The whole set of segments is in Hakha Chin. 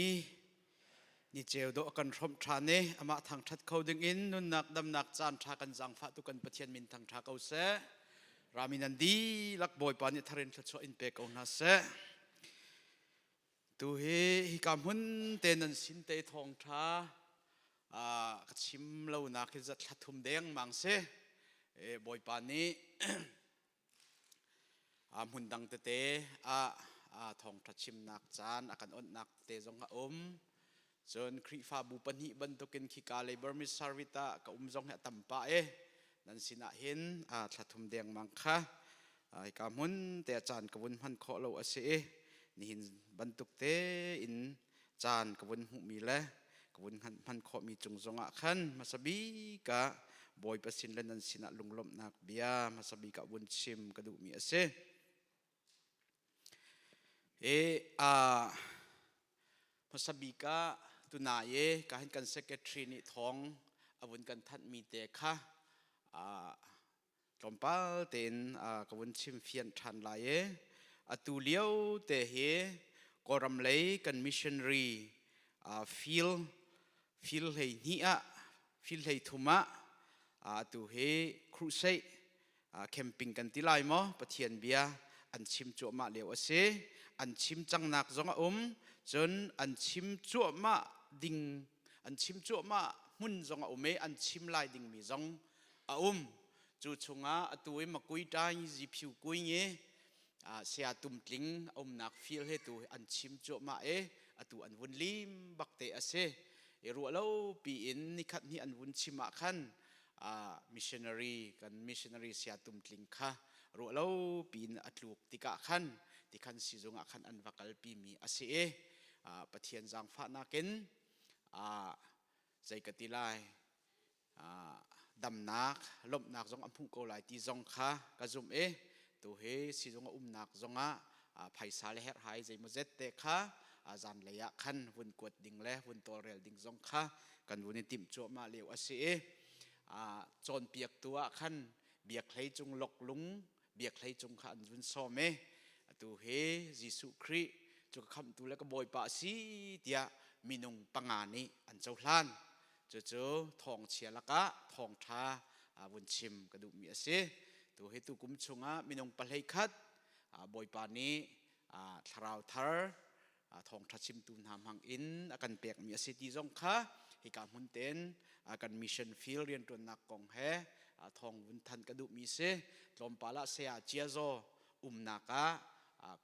Ni ceu dawh a kan hrawmh ṭhan i amah thangṭhat kho dingin nunnak damnak caan ṭha kan zaangfah tu kan Pathian min thangṭha ko seh. Rami nan dihlak Bawipa nih tharin thluachuah in pe ko hna seh. Tu hi hika hmun te nan sin te thawngṭha ka chim lonak hi zat thla thum dengmang si. Bawipa nih Hmun dang tete ah thawngṭha chimnak caan a kan onhnak tete zong a um. Cun Khrihfabu pahnih bantukin khika lei Burmese Service ah ka um zong hi a tam pah i nan sinah hin thla thum dengmang kha hika hmun te ah caan ka vun hman khawh lo a si i nihin bantuk tein caan ka vun hmuhmi le ka vun hman khawhmi cung zongah khan hmasa bik ah Bawipa sin le nan sinah lunglawmhnak bia hmasa bik ah vun chim ka duhmi a si. E a hmasa bik ah tunai e ka hin kan secretary nih thawng a vun kan thanhmi te kha tlawmpal tein ka vun chim fian ṭhan lai i atu lio te hi Kawlram lei kan missionary field field 12 ah field 13 ah atu hi crusade camping kan ti lai maw Pathian bia an chim cuahmah lio a si. An chim cangnak zong a um, cun an chim cuahmah ding an chim cuahmah hmun zong a um i an chim lai dingmi zong a um. Cu chungah atu i Makui Tain Ziphiu Kuing i saya tumtling a umnak field he tu an chim cuahmah i atu an vun lim bak te a si. I ruah lo piin nikhat hnih an vun chim ah khan missionary kan missionary saya tumtling kha ruah lo piin a tluk tikah khan tikhan sizung ah khan an va kalpi mi a si i Pathian zaangfahnak in zei ka ti lai, damnak lawmhnak zong a hmuh ko lai ti zong kha ka zumh i tu hi sizung a umnak zongah phaisa le herhhai zeimawzet te kha zanlei ah khan vun kuat ding le vun tawlrel ding zong kha kan vun i timh cuahmah lio a si i cawnpiaktu ah khan biakhlei cung loklung biakhlei cung kha an vun sawm i atu hi Jesuh Khrih cu ka khamhtu le ka Bawipa a si tiah minung panga nih an cohlan. Cucu thawngchia lakah thawngṭha vun chim ka duhmi a si. Tu hi tukum chungah minung 11 Bawipa nih thlarau thar thawngṭha chimtu hna hmang in a kan pekmi a si ti zong kha hika hmun ten kan mission field rianṭuannak kong he thawng vun than ka duhmi si. Tlawmpal ah saya Ciazaw umnak ah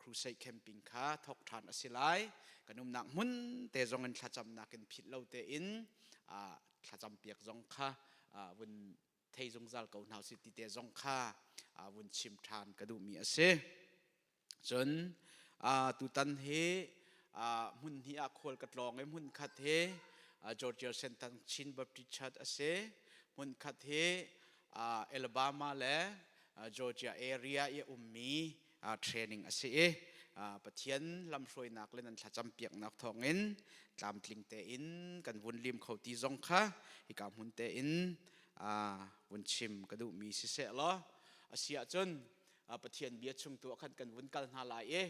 crusade camping kha thawk ṭhan a si lai. Kan umnak hmun te zong in thlacamnak in philh lo tein thlacam piak zong kha vun thei zungzal ko hna usih ti te zong kha vun chim ṭhan ka duhmi a si. Cun tutan hi hmun hnih ah khual ka tlawng i hmun khat hi Georgia Sentang Chin Baptist Church a si. Hmun khat hi Alabama le Georgia area i a ummi training a si i Pathian lamhruainak le nan thlacam piaknak thawngin tlamtling tein kan vun lim kho ti zong kha hika hmun tein vun chim ka duhmi siseh law a si ahcun Pathian bia chung tu ah khan kan vun kal hna lai i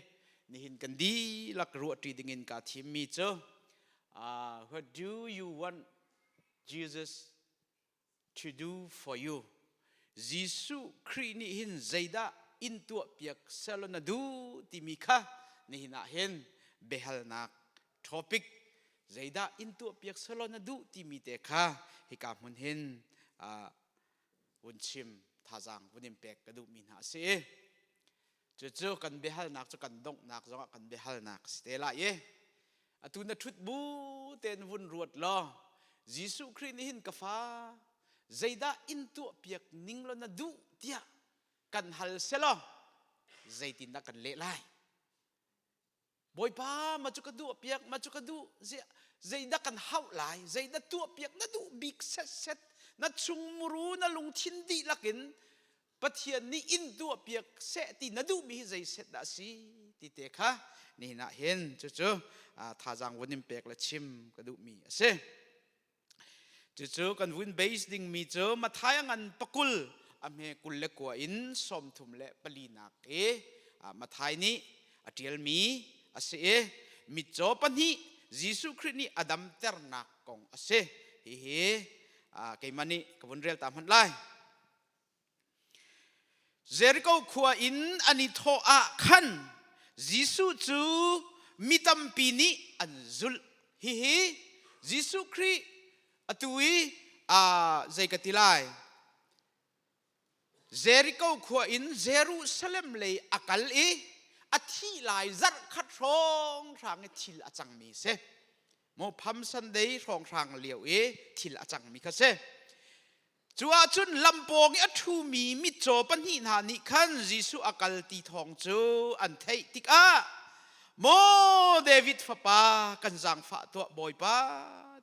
nihin kan dihlak ruahṭi dingin kaa thimmi cu what do you want Jesus to do for you? Jesuh Khrih nih hin zeidah in tuahpiak selaw na duh timi kha nihin ah hin biahalnak topic zeidah in tuahpiak selaw na duh timi te kha hika hmun hin vun chim thazaang vun in pek ka duhmi hna a si. Cucu kan biahalnak cu kan donghnak zongah kan biahalnak si te lai i atu na ṭhut bu tein vun ruat law Jesuh Khrih nih hin ka fa, zeidah in tuahpiak ning law na duh tiah kan hal selaw zeitindah kan leh lai? Bawipa, ma cu ka duh piak, ma cu ka duh. Zeidah kan hauh lai, zeidah tuah piak na duh bik set set, na chungmuru na lungthin dihlak in Pathian nih in tuah piak seh ti na duhmi hi zei set dah si ti te kha nihin ah hin cucu thazaang vun in pek le chim ka duhmi a si. Cucu kan vun base dingmi cu Matthai a ngan pakul a hme 29 in 34 nak i Matthai nih a ṭialmi a si i mitcaw pahnih. Jesuh Khrih nih a damternak kong a si. Hihi keimah nih ka vun rel ta hmanh lai. Jericho khua in an i thawh ah khan Jesuh cu mi tampi nih an zulh. Hihi Jesuh Khrih atu i zei ka ti lai? Jericho khua in Jerusalem lei a kal i a thih lai zarh khat hrawnghrang i thil a cangmi si. Maw Palm Sunday hrawnghrang lio i thil a cangmi kha si. Cu ahcun lampawng i a ṭhumi mitcaw pahnih hna nih khan Jesuh a kal ti thawng cu an theih tikah, Maw David fapa, kan zaangfah tuah Bawipa,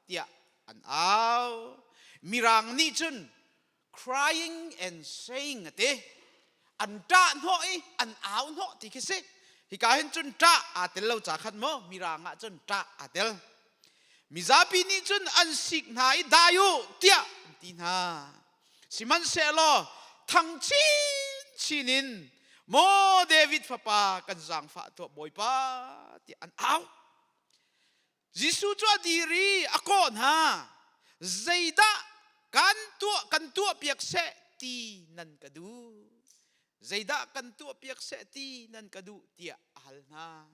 tiah an au. Mirang nih cun crying and saying a ti. An ṭah hnawh i an au hnawh ti khi si. Hika hin cun ṭah aa tel lo ca khan maw Mirang ah cun ṭah aa tel. Mizapi nih cun an sik hna i dai u tiah an ti hna. Sihmanhsehlaw thang chinchin in maw David fapa kan zaangfah tuah Bawipa tiah an au. Jesuh cu a dir i a kawh hna. Zeidah kan tuah kan tuahpiak seh ti nan ka duh? Zeidah kan tuahpiak seh ti nan ka duh tiah a hal hna.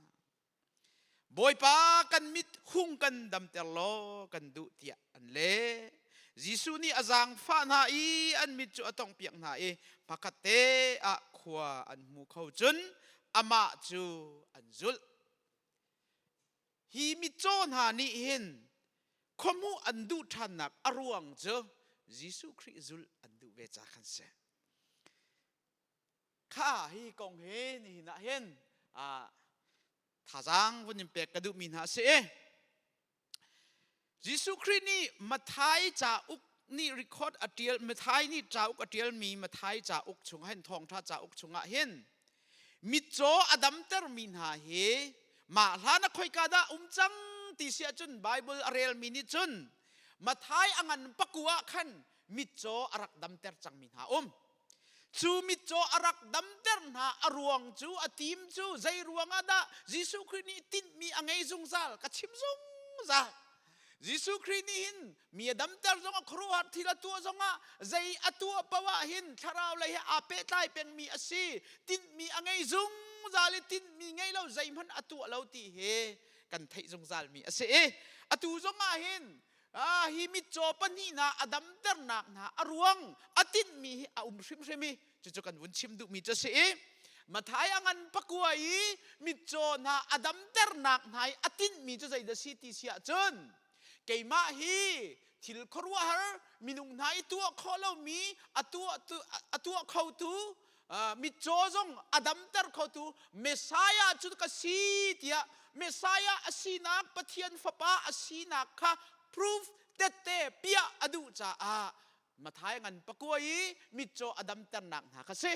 Bawipa kan mit hung kan damter law kan duh tiah an leh. Jesuh nih a zaangfah hna i an mit cu a tawnghpiak hna i hmakhatte ah khua an hmu kho cun amah cu an zulh. Hi mitcaw hna nih hin khuahmuh an duh ṭhannak a ruang cu Jesuh Khrih zulh an duh ve ca khan si. Kha hi kong hi nihin ah hin thazaang vun in pek ka duhmi hna a si i Jesuh Khrih nih Matthai cauk nih record a ṭial Matthai nih cauk a ṭialmi Matthai cauk chungah hin thawngṭha cauk chungah hin mitcaw a damtermi hna hi mah hlan ah khoika dah um cang ti si ahcun Bible a relmi nih cun Matthai a ngan pakua ah khan mitcaw a rak damter cangmi hna um. Cu mitcaw a rak damter hna a ruang cu a tim cu zei ruangah dah Jesuh Khrih nih tinhmi a ngei zungzal ka chim zungzal. Jesuh Khrih nih hin mi a damter zongah khuaruahhar thil a tuah zongah zei a tuah paoh ah hin thlarau lei he aa pehtlai pengmi a si. Tinhmi a ngei zungzal i tinhmi ngei lo zeihmanh a tuah lo ti hi kan theih zungzalmi a si i atu zongah hin hi mitcaw pahnihnak a damternak hna a ruang a tinhmi hi a um hrimhrim i cucu kan vun chim duhmi cu a si i Mathai a ngan pakua i mitcaw hna a damternak hna i a tinhmi cu zeidah si ti si ahcun keimah hi thil khuaruahhar minung hna i tuah khawh lomi a tuah khotu mitcaw zong a damter khotu Messiah cu ka si tiah Messiah a sinak Pathian fapa a sinak kha proof tette piah a duh caah Mathai ngan pakua i mitcaw a damternak hna kha si.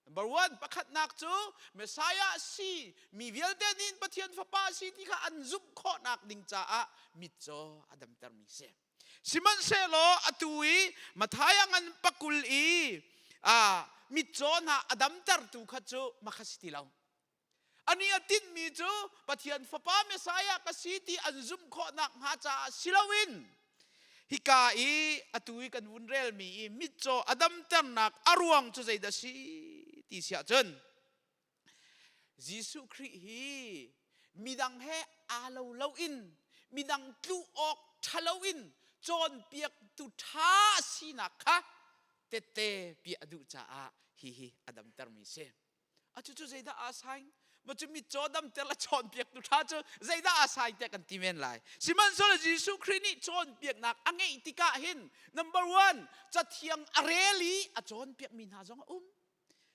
Number one, pakhatnak cu Messiah si mi vialte nih Pathian fapa si ti kha an zumh khawhnak ding caah mitcaw a damtermi si. Sihmanhsehlaw atu i Mathai a ngan pakul i mitcaw hna a damtertu kha cu makha si ti lo. Ani a tinhmi cu Pathian Fapa Messiah ka si ti an zumh khawhnak hnga caah si loin hika i atu i kan vun relmi i mitcaw a damternak a ruang cu zeidah si ti si ahcun Jesuh Khrih hi midang he aa lo loin midang tluh awk ṭha loin cawnpiaktu ṭha a sinak kha tette piah a duh caah hihi a damtermi si. A cucu zeidah aa saing? Ma cu mitcaw damter le cawnpiaktu ṭha cu zeidah aa saing tiah kan ti men lai. Sihmanhsehlaw Jesuh Khrih nih cawnpiaknak a ngeih tikah hin number one cathiang a rel i a cawnpiakmi hna zong a um.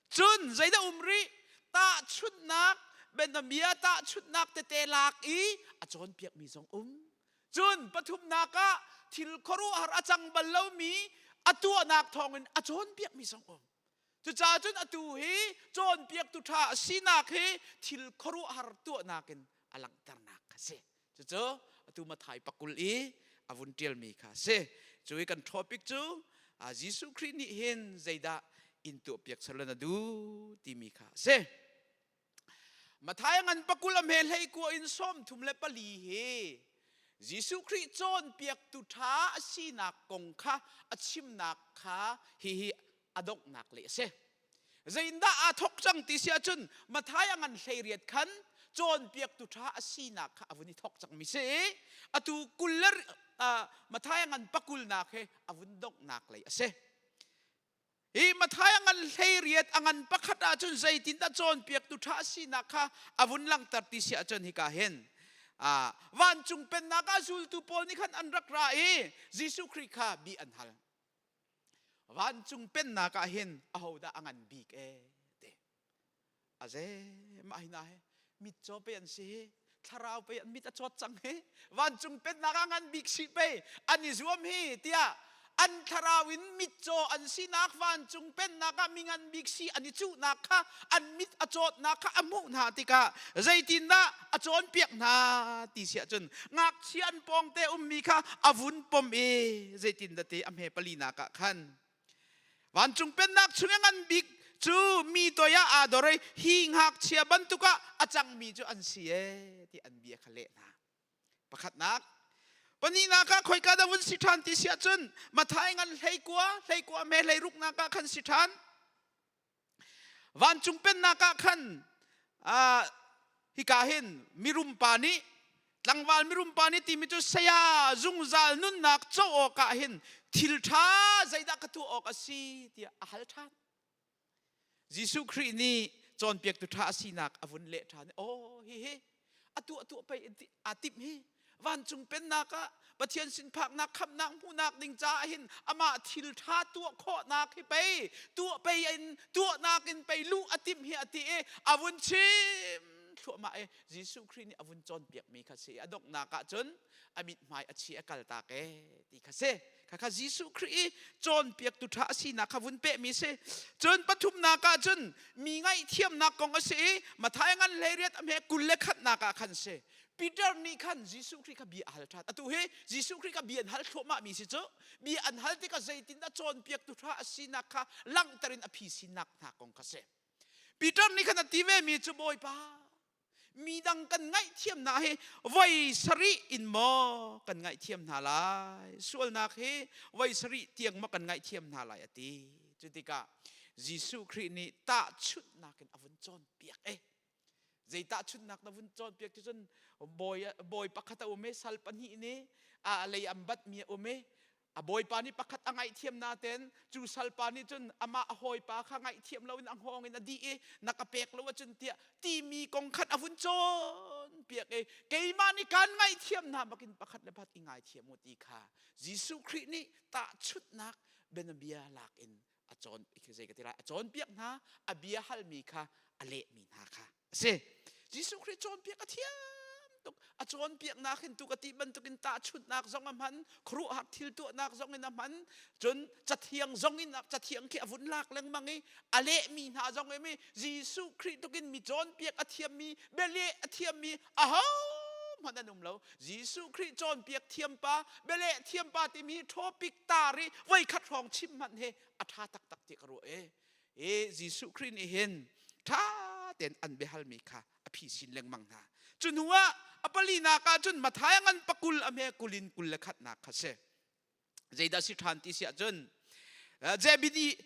Cun zeidah um rih? Tahchunhnak, bianabia tahchunhnak tete lak i a cawnpiakmi zong um. Cun pathumnak ah thil khuaruahhar a cang bal lomi a tuahnak thawngin a cawnpiakmi zong um. Cucaah cun atu hi cawnpiaktu ṭha a sinak hi thil khuaruahhar tuahnak in a langhternak a si. Cucu atu Mathai pakul i a vun ṭialmi kha a si. Cu i kan topic cu Jesuh Khrih nih hin zeidah in tuahpiak selaw na duh timi kha a si. Mathai ngan pakul a hme hlei kua in 34 hi. Jesuh Khrih cawnpiaktu ṭha a sinak kong kha a chimnak kha hihi a donghnak leh a si. Zeitindah aa thawk cang ti si ahcun Matthai a ngan 18 khan cawnpiaktu ṭha a sinak kha a vun i thawk cangmi si i atu kul le Matthai a ngan pakulnak he a vun donghnak lei a si. Hi Matthai a ngan 18 a ngan pakhat ahcun zeitindah cawnpiaktu ṭha a sinak kha a vun langhter ti si ahcun hika hin vancung pennak ah zultu pawl nih khan an rak ra i Jesuh Khrih kha bi an hal. Vancung pennak ah hin ahodah a ngan bik ee ti. A ze mah hi na he mitcaw pei an si hi thlarau pei an mit a cawt cang hi vancung pennak ah ngan bik si pei an i zuam hi tiah an thlarau in mitcaw an sinak vancung pennak ah mingan bik si an i cuhnak kha an mit a cawtnak kha a hmuh hna tikah zeitindah a cawnpiak hna ti si ahcun ngakchia an pawngte ummi kha a vun pom i zeitindah ti a hme palinak ah khan Vancung pennak chung i ngan bik cu mi toi ah aa dor i hi ngakchia bantuk ah a cangmi cu an si ee ti an bia kha leh hna. Pakhatnak, pahnihnak ah khoika dah vun si ṭhan ti si ahcun Matthai ngan 19, 19 me hleiruknak ah khan si ṭhan. Vancung pennak ah khan hika hin mirum pa nih tlangval mirum pa nih timi cu saya zungzal nunnak co awkah hin thil ṭha zeidah ka tuah awk a si tiah a hal ṭhan. Jesuh Khrih nih cawnpiaktu ṭha a sinak a vun leh ṭhan. Aw hihi a tuah tuah pei aa timh hi vancung pennak ah Pathian sin phaknak khamhnak hmuhnak ding caah hin amah thil ṭha tuah khawhnak hi pei tuah pei in tuahnak in pei luh a timh hi a ti i a vun chim thluahmah i Jesuh Khrih nih a vun cawnpiakmi kha si a donghnak ah cun a mithmai a chi a kaltak e ti kha si Khakha Jesuh Khrih i cawnpiaktu ṭha a sinak kha vun pehmi si. Cun pathumnak ah cun mi ngaihthiamnak kong a si i Matthai ngan 18 a hme 21nak ah khan si. Peter nih khan Jesuh Khrih kha bia a hal ṭhan. Atu hi Jesuh Khrih kha bia an hal thluahmah mi si cu. Bia an hal tikah zeitindah cawnpiaktu ṭha a sinak kha langhter in a phi sinak hna kong kha si. Peter nih khan a ti ve mi cu Bawipa mi dang kan ngaihthiamnak hi voi sarih in maw kan ngaihthiam hna lai sualnak hi voi sarih tiang maw kan ngaihthiam hna lai a ti cu tikah Jesuh Khrih nih tahchunhnak in a vun cawnpiak e zei tahchunhnak na vun cawnpiak ti cun bawi bawi pakhat a um i sal pahnih nih a lei an bat mi a um i A bawipa nih pakhat a ngaihthiam naten cu salpa nih cun amah a hawipa kha ngaihthiam loin a hngawng in a dih i na ka pek lo ahcun tiah timi kong khan a vun cawnpiak i keimah nih kaan ngaihthiam hna bakin pakhat le pakhat i ngaithiam u ti kha Jesuh Khrih nih tahchunhnak bianabia lak in a cawn zei ka ti lai a cawnpiak hna a bia halmi kha a lehmi hna kha a si Jesuh Khrih cawnpiak a thiam tuk a cawnpiaknak hin tu ka ti bantukin tahchunhnak zong a hman khuaruahhar thil tuahnak zong in a hman cun cathiang zong in cathiang khi a vun lak lengmang i a lehmi hna zong i Jesuh Khrih tukin mi cawnpiak a thiammi bialeh a thiammi aho hmanh an um lo Jesuh Khrih cawnpiak thiampa bialeh thiampa timi topic tar i voikhat hrawng chim hmanh he a ṭha taktak ti ka ruah e e Jesuh Khrih nih hin ṭha tein an biahalmi kha a phi sin lengmang hna. Cu hnu ah a palinak ah cun Matthai a ngan pakul a hme kul in 21nak kha si. Zeidah si ṭhan ti si ahcun Zebedi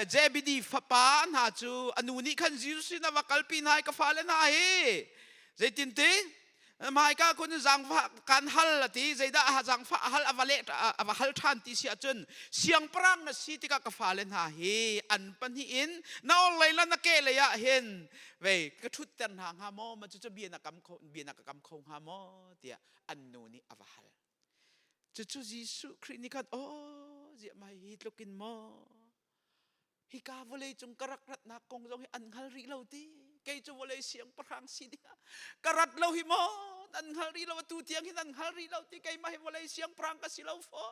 Zebedi fapa hna cu a nu nih khan Jesuh sin a va kalpi hna i ka fale hna hi zeitinti hmaika kun zaangfah kan hal a ti zeidah a zaangfah a hal a va leh a va hal ṭhan ti si ahcun siangpahrang na si tikah ka fale hna hi an pahnih in na orhlei le na kehlei ah hin vei ka ṭhutter hna hnga maw ma cucu bia na kam kho bia na ka kam kho hnga maw tiah an nu nih a va hal cucu Jesuh Khrih nih khan aw ziah mai hi tlukin maw Hika vawlei cung ka rak ratnak kong zong hi an hngal rih lo ti. Kei cu vawlei siangpahrang si dingah ka rat lo hi maw nan hngal rih lo atu tiang hi nan hngal rih lo ti keimah hi vawlei siangpahrang ka si lo fo.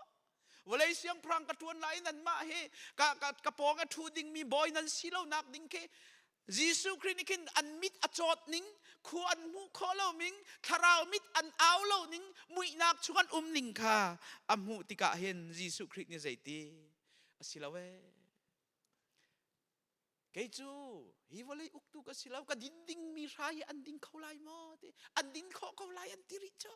Vawlei siangpahrang ka ṭuan lai nanmah hi ka, ka, ka pawng a ṭhu dingmi bawi nan si lo nak ding khi Jesuh Khrih nih khin an mit a cawt ning, khua an hmuh khawh lo ning, thlarau mit an au lo ning, muihnak chung an um ning kha a hmuh tikah hin Jesuh Khrih nih zeiti a si lo ee. Kei cu hi vawlei uktu ka si lo, ka din dingmi hrai hi an ding kho lai maw ti, an din khawh ko lai an ti rih cu.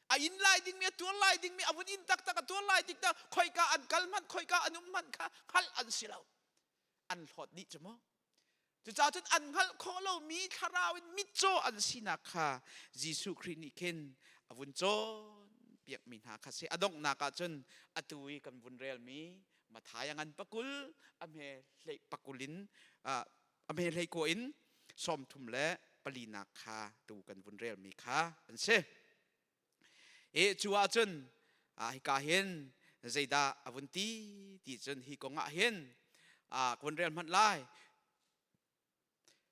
A in lai dingmi, a tuar lai dingmi, a vun in taktak, a tuar lai tik tak, khoika an kal hmanh, khoika an um hmanh kha hngalh an si lo. An hlawt dih cu mu. Cucaah cun an hngalh khawh lomi thlarau in mitcaw an sinak kha Jesuh Khrih nih khin a vun cawnpiakmi hna kha si. A donghnak ah cun atu i kan vun relmi Matthai a ngan pakul, a hme hlei pakul in a hme hlei kua in sawmthum le palinak kha tu kan vun relmi kha an si. E cu ahcun hika hin zeidah a vun ti ti cun hi kong ah hin ka vun rel hmanh lai.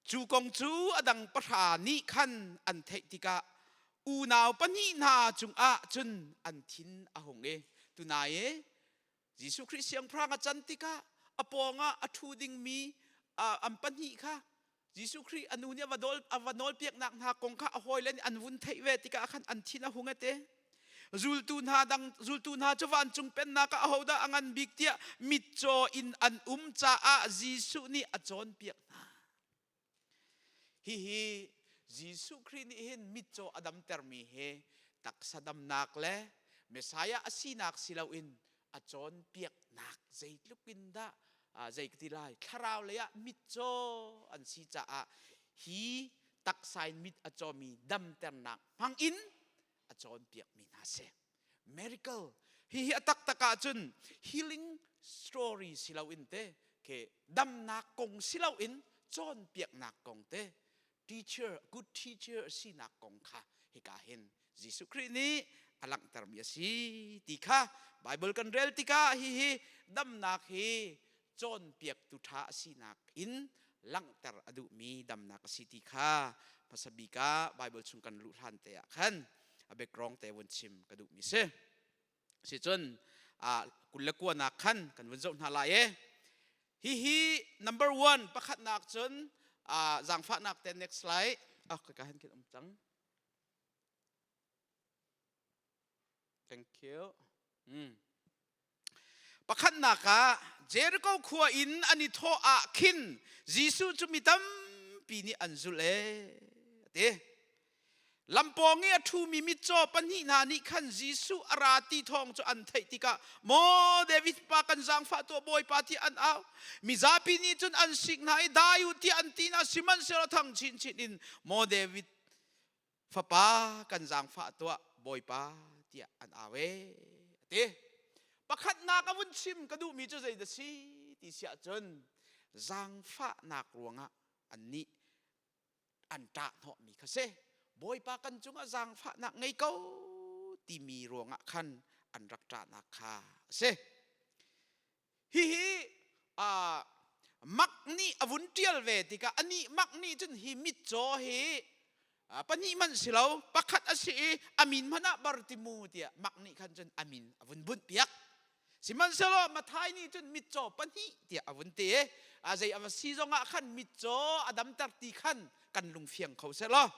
Cu kong cu a dang pahra nih khan an theih tikah unau pahnih hna cungah cun an thin a hung i tunai i Jesuh Khrih siangpahrang a can tikah a pawngah a ṭhu dingmi an pahnih kha Jesuh Khrih a nu nih a va dawl a va nawlpiaknak hna kong kha a hawile nih an vun theih ve tikah khan an thin a hung ete. Zultu hna dang zultu hna cu vancung pennak ah ahodah a ngan bik tiah mitcaw in an um caah Jesuh nih a cawnpiak hna. Hihi Jesuh Khrih nih hin mitcaw a damtermi hi taksa damnak le Messiah a sinak si loin a cawnpiaknak zeitluk in dah zei ka ti lai thlarau lei ah mitcaw an si caah hi taksa in mit a cawmi damternak hmang in a cawnpiakmi hna si. Miracle hihi a taktak ahcun healing story si loin te ke damnak kong si loin cawnpiaknak kong te teacher good teacher sinak kong kha hika hin Jesuh Khrih nih a langhtermi a si ti kha Bible kan rel tikah hihi damnak hi cawnpiaktu ṭha a sinak in langhter a duhmi damnak a si ti kha hmasa bik ah Bible chung kan luh hlan te ah khan a background te vun chim ka duhmi si. Sicun kul le kuanak khan kan vun zoh hna lai e. Hihi number one pakhatnak cun zaangfahnak te next slide. Ah ka han khin um cang. Thank you. Mm. Pakhatnak ah Jericho khua in an i thawh ah khin Jesuh cu mi tampi nih an zulh ee a ti. Lampawng i a ṭhumi mitcaw pahnih hna nih khan Jesuh a ra ti thawng cu an theih tikah Maw David pa kan zaangfah tuah Bawipa tiah an au. Mizapi nih cun an sik hna i dai u tiah an ti hna sihmanhsehlaw thang chinchin in Maw David fapa kan zaangfah tuah bawipa tiah an au ee a ti pakhatnak a vun chim ka duhmi cu zei dah si ti si ahcun zaangfahnak ruangah annih an ṭah hnawhmi kha si bawipa kan cungah zaangfahnak ngei ko timi ruangah khan an rak ṭahnak kha a si Hihi uh, mak nih a vun ṭial ve tikah anih mak nih cun hi mitcaw hi pahnih hmanh si lo pakhat a si i a min hmanh ah Bartimu tiah mak nih khan cun a min a vun bunh piak. Sihmanhsehlaw Mathai nih cun mitcaw pahnih tiah a vun ti i a zei a va si zongah khan mitcaw a damter ti khan kan lungfiang kho seh law.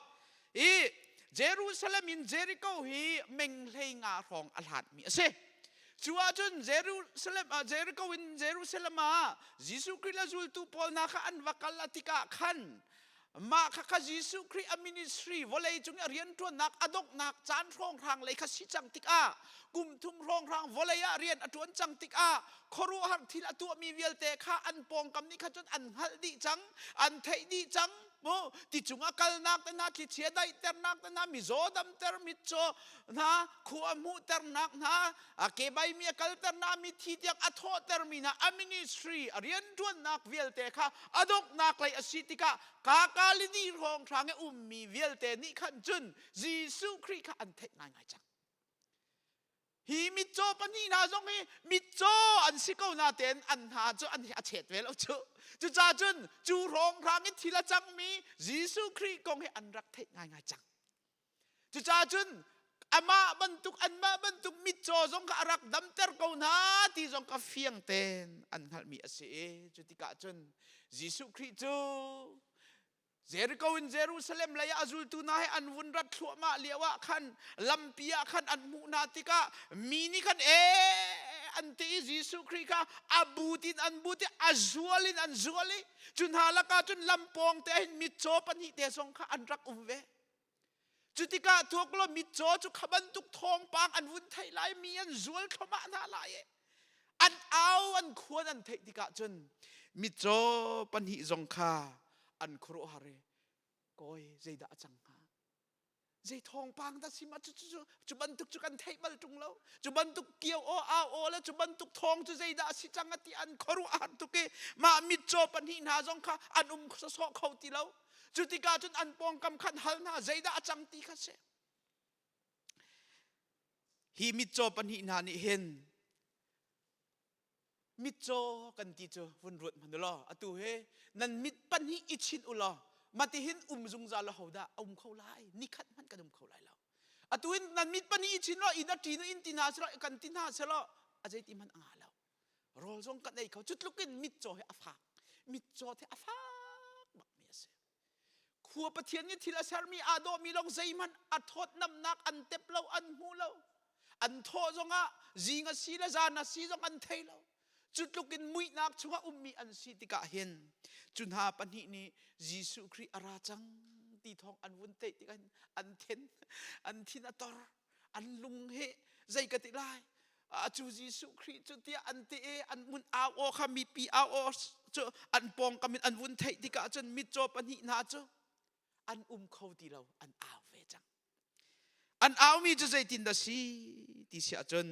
I Jerusalem in Jericho hi meng hlei nga hrawng a hlatmi a si. Cu ahcun Jerusalem ah Jericho in Jerusalem ah Jesuh Khrih le zultu pawl hna kha an va kal a tikah khan mah kha kha Jesuh Khrih a ministry vawlei cung i a rianṭuannak a donghnak caan hrawnghrang lei kha si cang tikah kum thum hrawnghrang vawlei ah rian a ṭuan cang tikah khuaruahhar thil a tuahmi vialte kha an pawngkam nih kha cun an hngalh dih cang an theih dih cang mu ti cungah kalnak te hna thlichia daihternak te hna mizaw damter mitcaw hna khua hmuhternak hna a kebai mi a kalter hna mithi tiang a thawhter mi hna a ministry a rianṭuannak vialte kha a donghnak lei a si tikah kakalini hrawnghrang i ummi vialte nih khan cun Jesuh Khrih kha an theih ngaingai cang Hi mitcaw pahnih hna zong hi mitcaw an si ko natein an hna cu an a chet ve lo cu. Cucaah cun cu hrawnghrang i thil a cangmi Jesuh Khrih kong hi an rak theih ngaingai cang. Cucaah cun amah bantuk anmah bantuk mitcaw zong kha a rak damter ko hna ti zong kha fiang tein an hngalhmi a si i cu tikah cun Jesuh Khrih cu Jericho in Jerusalem lei ah a zultu hna he an vun rat thluahmah lio ah khan lampi ah khan an hmuh hna tikah mi nih khan ee an ti i Jesuh Khrih kha a but in an but i a zual in an zual i cu hna lakah cun lampawng te hin mitcaw pahnih te zong kha an rak um ve. Cutikah tuak law mitcaw cu kha bantuk thawngpang an vun theih lai mi an zual thluahmah hna lai i an au an khuan an theih tikah cun mitcaw pahnih zong kha an khuaruahhar i kawi zeidah a cang hnga zei thawngpang dah si ma cu cu cu bantuk cu kan theih bal ṭung lo cu bantuk kio aw au aw le cu bantuk thawng cu zeidah a si cang a ti an khuaruahhar tuk i mah mitcaw pahnih hna zong kha an um sawsawh kho ti lo Cu tikah cun an pawngkam khan hal hna zeidah a cang ti kha si. Hi mitcaw pahnih hna nih hin mitcaw kan ti cu vun ruat hmanh u law atu hi nan mit pahnih i chinh u law matihin um zungzal hodah a um kho lai nikhat hmanh kan um kho lai lo atu hin nan mit pahnih i chin law inn a ṭin in ti hna selaw kan ti hna selaw a zeiti hmanh a ngah lo rawl zong kan ei kho cu tluk in mitcaw hi a fak mitcaw hi a fak bakmi a si khua pathian nih thil a sermi aa dawhmi lawng zeihmanh a thawtnamnak an tep lo an hmu lo an thawh zongah zing a si le zan a si zong an thei lo cu tluk in muihnak chungah ummi an si tikah hin cu hna pahnih nih Jesuh Khrih a ra cang ti thawng an vun theih tikah hin an then an thin a tor an lung hi zei ka ti lai cu Jesuh Khrih cu tiah an ti i an mun au aw kha mipi au aw cu an pawngkam in an vun theih tikah cun mitcaw pahnih hna cu an um kho ti lo an au ve cang an aumi cu zeitin dah si ti si ahcun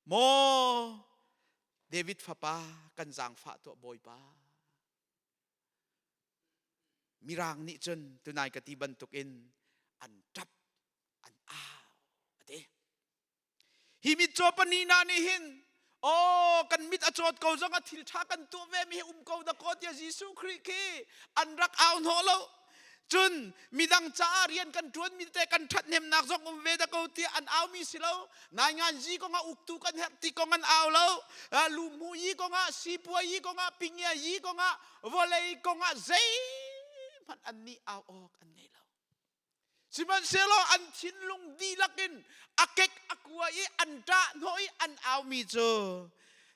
maw David fapa kan zaangfah tuah Bawipa Mirang nih cun tunai ka ti bantukin an ṭap an au a ti. Hi mitcaw pahnih hna nih hin aw kan mit a cawt ko zong ah thil ṭha kan tuah ve mi hi um ko dakaw tiah Jesuh Khrih khi an rak au hnawh lo. Cun midang caah rian kan ṭuan mi te kan ṭhathnemnak zong um ve dakaw tiah an au mi si lo. Nainganzi kongah uktu kan herh ti kong an au lo. Lumhu yi kongah, sipuai yi kongah, pingia yi kongah, vawlei kongah zeihmanh an nih au awk an ngei lo. Sihmanhsehlaw an thinlung dihlak in a kek a kua i an ṭah hnawh i an aumi cu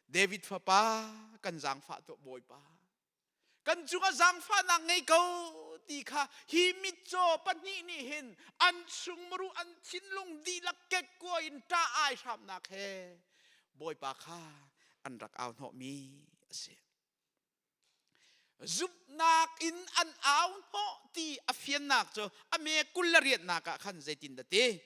David fapa kan zaangfah tuah Bawipa kan cungah zaangfahnak ngei ko ti kha hi mitcaw pahnih nih hin an chungmuru an thinlung dihlak kekkua in ṭah ai hramnak he Bawipa kha an rak au hnawhmi a si. Zumhnak in an au hnawh ti a fiannak cu a me 20 le riatnak ah khan zeitin dah ti?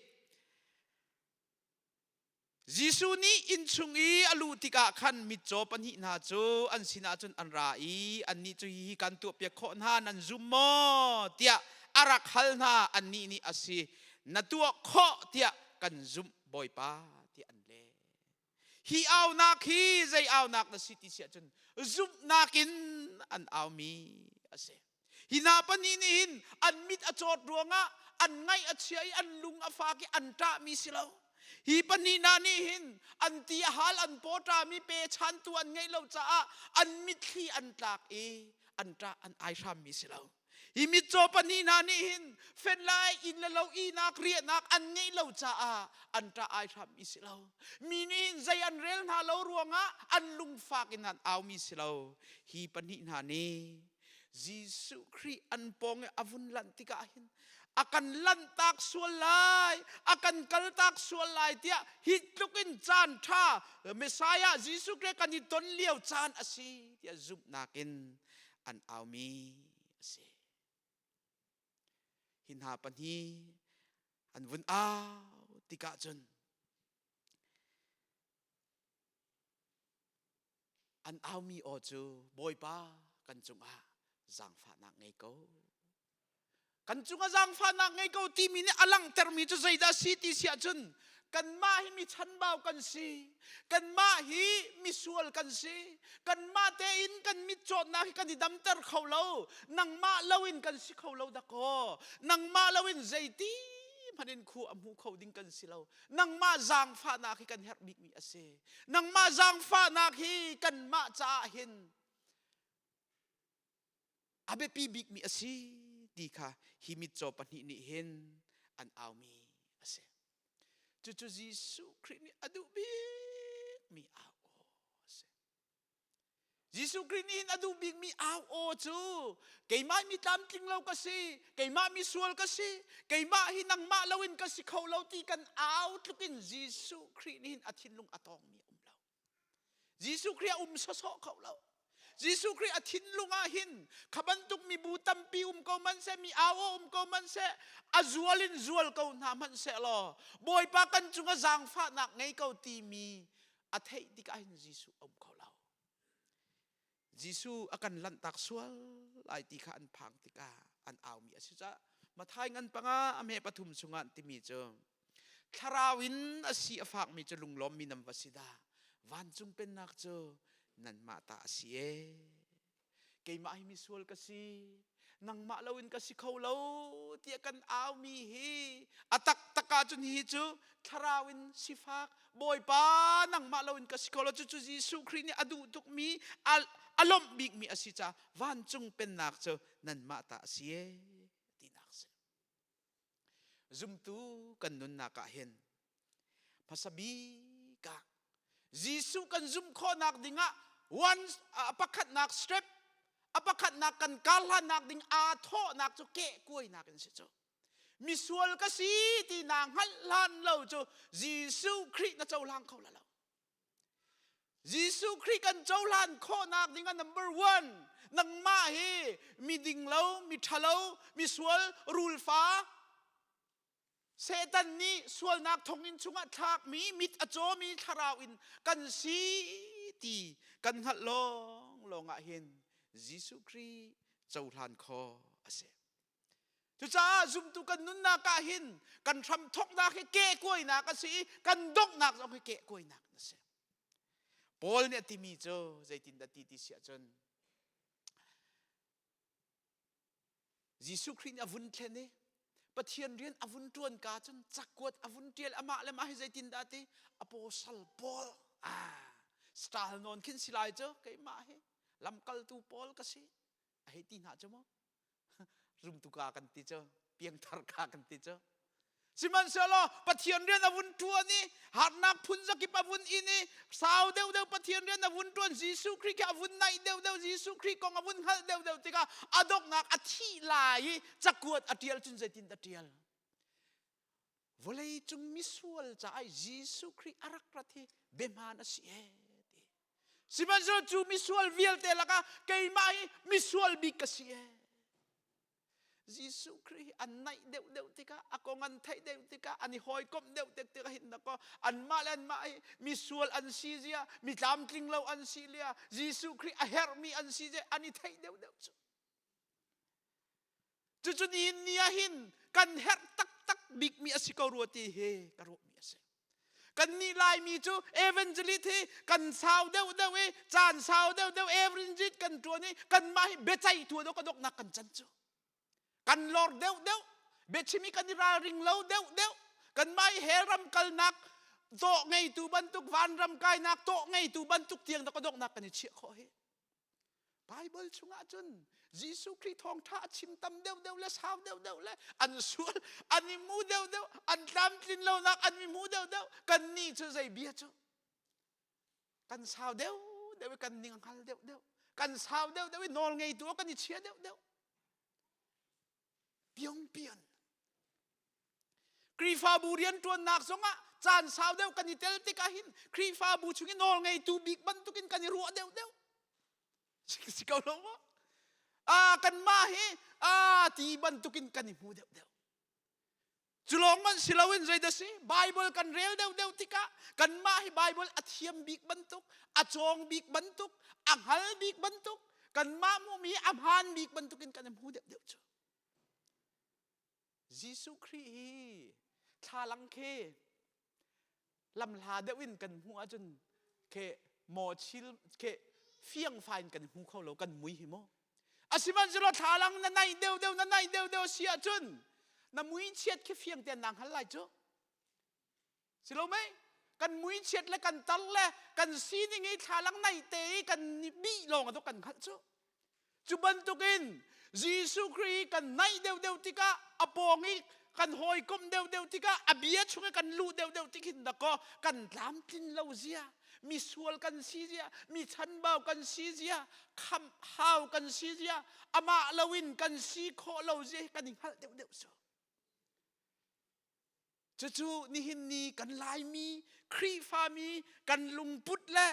Jesuh nih innchung i a luh tikah khan mitcaw pahnih hna cu an sinah cun an ra i annih cu hihi kan tuahpiak khawh hna nan zum maw tiah a rak hal hna annih nih a si na tuah khawh tiah kan zumh Bawipa tiah an leh. Hi aunak hi zei aunak na si ti si ahcun zumhnak in an aumi a si. Hi hna pahnih nih hin an mit a cawt ruangah an ngaih a chia i an lung a fak i an ṭahmi si lo. Hi pahnih hna nih hin an ti a hal an paw ṭami pechantu an ngeih lo caah an mitthli an tlak i an ṭah an aihrammi si lo. Hi mitcaw pahnih hna nih hin fen lai inn le lo ihnak riahnak an ngeih lo caah an ṭah aihrammi si lo. Mi nih hin zei an rel hna lo ruangah an lungfak in an aumi si lo. Hi pahnih hna nih Jesuh Khrih an pawng i a vun lanh tikah hin a kan lanhtak sual lai a kan kaltak sual lai tiah hi tluk in caan ṭha Messiah Jesuh Khrih kan i ton lio caan a si tiah zumhnak in an aumi a si. Hi hna pahnih an vun au tikah cun An aumi aw cu Bawipa kan cungah zaangfahnak ngei ko. Kan cungah zaangfahnak ngei ko timi nih a langhtermi cu zeidah si ti si ahcun kanmah hi mi chanbau kan si. Kanmah hi misual kan si. Kanmah tein kan mitcawtnak hi kan i damter kho lo. Nangmah loin kan si kho lo dakaw. Nangmah loin zeiti hmanh in khu a hmu kho ding kan si lo. Nangmah zaangfahnak hi kan herh bikmi a si. Nangmah zaangfahnak hi kanmah caah hin a biapi bikmi a si ti kha hi mitcaw pahnih nih hin an aumi a si. Cucu Jesuh Khrih nih a duh bikmi au aw a si. Jesuh Khrih nih hin a duh bikmi au aw cu keimah mi tlamtling lo ka si, keimah mi sual ka si, keimah hi nangmah loin ka si kho lo ti kan au tluk in Jesuh Khrih nih hin a thinlung a tawngmi a um lo. Jesuh Khrih a um sawsawh kho lo. Jesuh Khrih a thinlung ah hin kha bantuk mibu tampi um ko man seh, mi au aw um ko man seh, a zual in zual ko hna hmanh seh law Bawipa kan cungah zaangfahnak ngei ko timi a theih tikah hin Jesuh a um kho lo. Jesuh a kan lanhtak sual lai ti kha an phang tikah an aumi a si caah Mathai ngan panga a hme pathum chungah timi cu thlarau in a si a fakmi cu lunglawmmi nan va si dah vancung pennak cu nanmah ta a si e keimah hi misual ka si nangmah loin ka si kho lo tiah kan aumi hi a taktak ahcun hi cu thlarau in sifak bawipa nangmah loin ka si kho lo cucu Jesuh Khrih nih a duh tukmi a lawmh bikmi a si caah vancung pennak cu nanmah ta a si e tinak si Zumtu kan nunnak ah hin hmasa bik ah Jesuh kan zumh khawhnak dingah one a pakhatnak step a pakhatnak kan karhlannak ding aa thawhnak cu kehkuainak in si cu misual ka si ti naa hngalh hlan lo cu Jesuh Khrih na cohlang kho la lo Jesuh Khrih kan cohlan khawhnak ding ah number one nangmah hi mi ding lo, mi ṭhalo, mi sual, rulfa, Satan nih sualnak thonginn chungah thlakmi, mit a cawmi thlarau in kan si ti kan hngalh lawng lawng ah hin Jesuh Khrih cohlan khawh a si. Cucaah zumtu kan nunnak ah hin kan hramthawknak hi kehkuainak a si i kan donghnak zong hi kehkuainak a si. Paul nih a timi cu zeitindah ti ti si ahcun Jesuh Khrih nih a vun thlen i Pathian rian a vun ṭuan ka cun cakuat a vun ṭial amah le mah hi zeitindah ti apostle Paul ah style nawn khin si lai cu keimah hi lamkaltu Paul ka si a hei ti hna cu maw rumtu ka kan ti cu piangthar ka kan ti cu sihmanhsehlaw Pathian rian a vun ṭuan i harnak phun zakip a vun in i sau deuhdeuh Pathian rian a vun ṭuan Jesuh Khrih khi a vun naih deuhdeuh Jesuh Khrih kong a vun hngalh deuhdeuh tikah a donghnak a thih lai i cakuat a ṭial cun zeitin a ṭial vawlei cung misual caah Jesuh Khrih a rak rat hi biahmaan a si ee ti sihmanhsehlaw cu misual vialte lakah keimah hi misual bik ka si ee Jesuh Khrih hi an naih deuh deuh tikah a kong an theih deuh tikah an i hawikomh deuh deuh tikah hin dakaw anmah le anmah hi misual an si zia mi tlamtling lo an si lia Jesuh Khrih a herhmi an si zia an i theih deuh deuh cu Cucu nihin ni ah hin kan herh taktak bikmi a si ko rua ti hi ka ruahmi a si. Kannih Laimi cu evangelist hi kan sau deuhdeuh i caan sau deuhdeuh evangelist kan ṭuan i kanmah hi biaceihtu dawh ka dawknak kan can cu. Kan lor deuhdeuh, biachim i kan i ralring lo deuhdeuh, kanmah hi hell ram kalnak tawh ngeitu bantuk, vanram kainak tawh ngeitu bantuk tiang dah ka dawknak kan i chiah khawh hi. Bible chungah cun Jesuh Khrih thawngṭha a chim tam deuhdeuh le sau deuhdeuh le an sual an i mu deuhdeuh an tlamtlin lonak an i mu deuhdeuh kannih cu zei bia cu kan sau deuhdeuh i kan ning a hngal deuhdeuh kan sau deuhdeuh i nawl ngeitu kan i chia deuhdeuh piongpion Khrihfabu rianṭuannak zongah caan sau deuh kan i tel tikah hin Khrihfabu chung i nawl ngeitu bik bantukin kan i ruah deuhdeuh. Si ko lo maw? Ah, kanmah hi ah ti bantukin kan i hmu deuhdeuh. Cu lawng man si loin zeidah si? Bible kan rel deuhdeuh tikah kanmah hi Bible a thiam bik bantuk, a cawng bik bantuk, a hngal bik bantuk, kanmah hmuhmi a hmaan bik bantukin kan i hmu deuhdeuh cu. Jesuh Khrih hi thlalang khi lamhla deuh in kan hmuh ahcun khi maw chil khi fiangfai in kan hmu kho lo kan mui hi maw asihmanhsehlaw thlalang na naih deuh deuh na naih deuh deuh si ahcun na mui chiat khi fiang tein naa hngal lai cu si lo mei kan mui chiat le kan tar le kan sining i thlalang naih te i kan bih lawng a kan hngalh cu Cu bantukin Jesuh Khrih kan naih deuhdeuh tikah a pawng i kan hawikomh deuhdeuh tikah a bia chung i kan luh deuhdeuh tik hin dakaw kan tlamtlin lo zia. misual kan si zia, mi chanbau kan si zia, khamh hau kan si zia, amah loin kan si khawh lo zia kan i hngalh deuhdeuh cu. Cucu nihin ni kan Laimi Khrihfami kan lungput le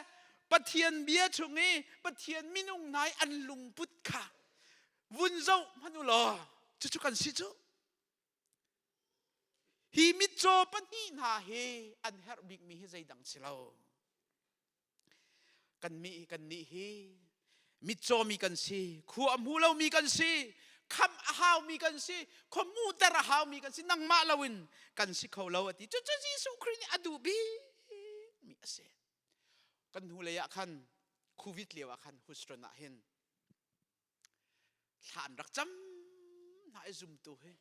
Pathian bia chung i Pathian minung hna i an lungput kha vun zoh hmanh u law cucu kan si cu. Hi mitcaw pahnih hna hi an herh bikmi hi zeidang si lo. Kan mi kan nih hi mitcawmi kan si, khua a hmu lomi kan si, khamh a haumi kan si, khua hmuhter a haumi kan si, nangmah loin kan si kho lo a ti. Cucu Jesuh Khrih nih a duh bikmi a si. Kan hnulei ah khan Covid lio ah khan Houston ah hin thla an rak cam hna i zumtu hi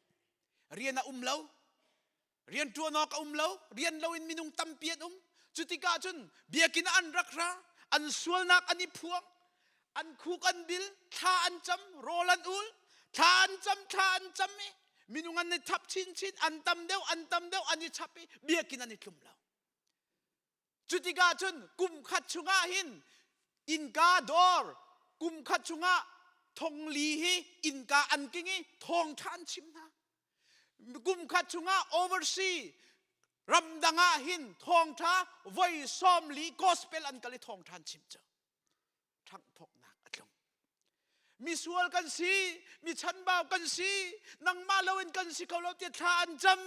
rian a um lo rian ṭuan awk a um lo rian loin minung tampi an um cu tikah cun biakinn ah an rak ra an sualnak an i phuang an khuk an bil thla an cam rawl an ul thla an cam thla an cam i minung an i chap chinchin an tam deuh an tam deuh an i chap i biakinn an i tlum lo Cutikah cun kum khat chungah hin innka dawr kum khat chungah thongli hi innka an king i thawngṭha an chim hna. Kum khat chungah oversea ramdang ah hin thawngṭha voi 40 gospel an kal i thawngṭha an chim cu. Ṭhanghphawknak a tlung. Misual kan si, mi chanbau kan si, nangmah loin kan si kho lo tiah thla an cam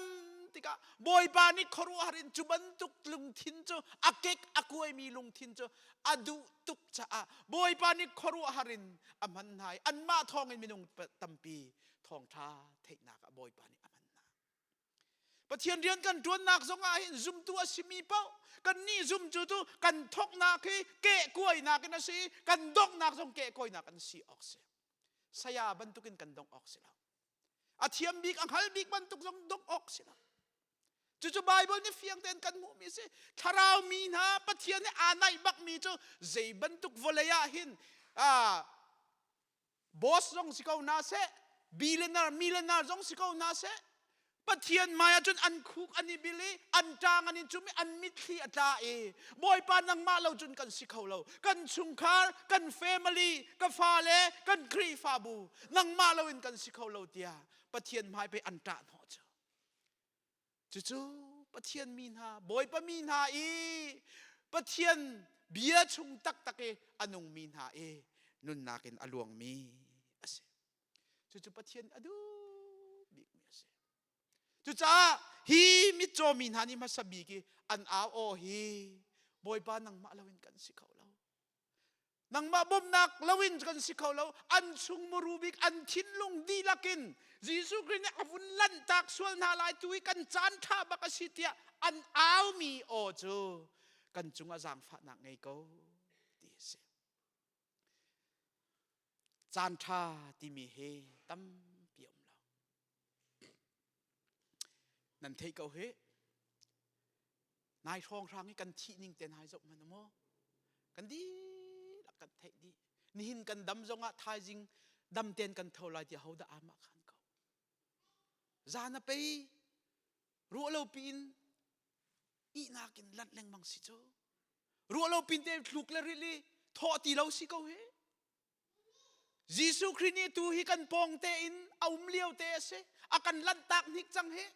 tikah Bawipa nih khuaruahhar in cu bantuk lungthin cu a kek a kuaimi lungthin cu a duh tuk caah Bawipa nih khuaruahhar in a hman hna i anmah thawngin minung tampi thawngṭha theihnak ah Bawipa nih a hman hna. Pathian rian kan ṭuannak zongah hin zumtu a simi paoh kannih zumtu cu kan thawknak hi kehkuainak in a si kan donghnak zong kehkuainak an si awk si. Saya bantukin kan dongh awk si lo. A thiam bik a hngal bik bantuk zong dongh awk si lo. Cucu Bible nih fiang tein kan hmuhmi si. Thlarau mi hna Pathian nih aa naih bakmi cu zei bantuk vawlei ah hin boss zong si ko hna seh billionaire millionaire zong si ko hna seh Pathian hmai ah cun an khuk an i bil i an ṭang an i cum i an mitthli a tla i Bawipa nangmah lo cun kan si kho lo kan chungkhar kan family ka fale kan Khrihfabu nangmah loin kan si kho lo tiah Pathian hmai pei an ṭah hnawh cu Cucu Pathian mi hna, Bawipa mi hna i Pathian bia chung taktak i a nungmi hna i nunnak in a luangmi a si. Cucu Pathian a duh bikmi a si. Cucaah hi mitcaw mi hna nih hmasa bik i an au aw hi Bawipa nangmah loin kan si kho lo. Nangmah bawmhnak loin kan si kho lo. An chung muru bik an thinlung dihlak in Jesuh Khrih nih a vun lanhtak sual hna lai tu i kan caan ṭha bak a si tiah an aumi aw cu kan cungah zaangfahnak ngei ko ti a si. Caan ṭha timi hi tampi a um lo. Nan theih ko hih. Nai hrawnghrang i kan thih ning te hna zoh hmanh maw? Kan dihlak kan theih dih. Nihin kan dam zongah thaizing dam ten kan tho lai ti hodah aamah khan ko. Zan a pei ruah lo piin ihnak in lanh lengmang si cu. Ruah lo pin te thluk le ril i thawh ti lo si ko hi. Jesuh Khrih nih tu hi kan pawng tein a um lio te a si. A kan lanhtak hnik cang hi.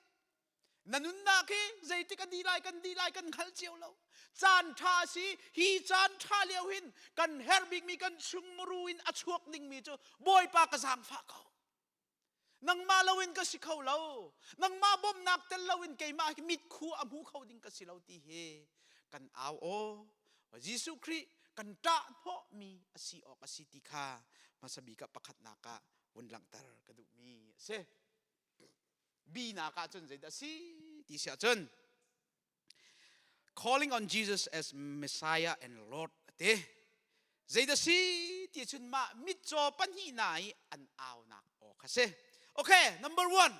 Na nunnak hi zeitik a dih lai kan dih lai kan hngal cio lo. Caan ṭha a si. Hi caan ṭha lio hin kan herh bikmi kan chungmuru in a chuak dingmi cu Bawipa ka zaangfah ko. Nangmah loin ka si kho lo. Nangmah bawmhnak tel loin keimah hi mitkhu a hmu kho ding ka si lo ti hi kan au aw. Jesuh Khrih kan ṭah hnawhmi a si awk a si ti kha hmasa bik ah pakhatnak ah vun langhter ka duhmi a si. Binak ah cun zeidah a si ti si ahcun calling on Jesus as Messiah and Lord a ti. Zeidah si ti cun mah mitcaw pahnihna i an aunak aw kha si. Okay, number one.